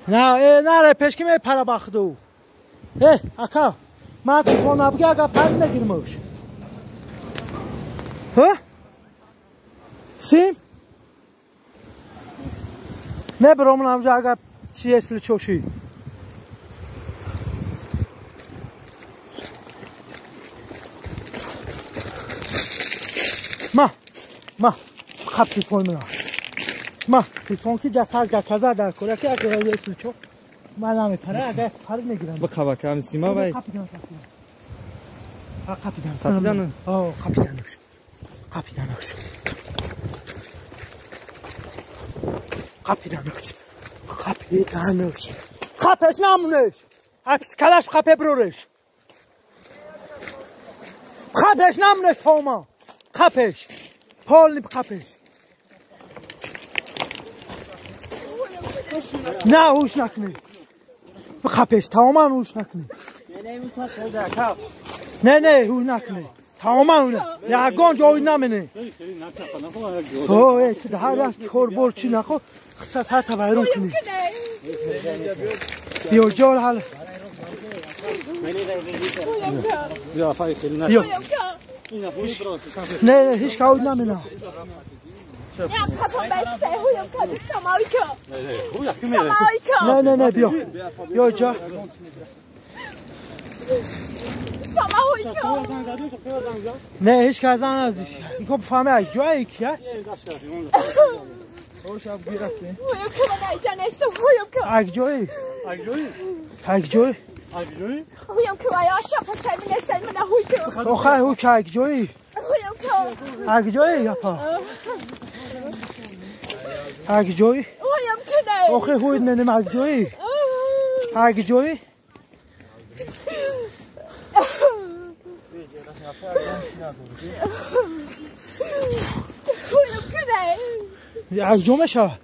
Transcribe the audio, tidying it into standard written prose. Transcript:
На, наре пешки мепара бахду. Ака, ма телефон набги, ага пар нагирмуш. Ҳа? Сим? Не бром намжа ага чи если чоши. Ма, ма, хап телефон мена. Ма, телефон ки ҷафар гаказа дар кора ки ага если чо. Ма намепара, ага пар мегирам. Бақава кам сима вай. Қапидан. Қапидан? О, қапидануш. Қапидануш. Қапидануш. Қапидануш. Қапеш намунеш. Акс калаш қапе брореш. Қапеш намунеш тома. Қапеш. Полни қапеш. На ҳуш накунӣ. Қапеш тамоман ҳуш накунӣ. Не, не, ҳуш накунӣ. Тамоман ягон ҷой намене. О, ту ҳар як кор бор чӣ нахо, хита сата вайрон кунӣ. Биё ҷол ҳал. Биё. Не, не, ҳеҷ кавд намена. Не, не, не, биё. Биё ҷа. Не, ҳеҷ кас зан аз инко бифаҳме аз ҷое ки Акҷои? Акҷои? Охай ҳук акҷои? Акҷои япа? Акҷои? Охи ҳуид менем акҷои? Акҷои? Акҷо мешавад?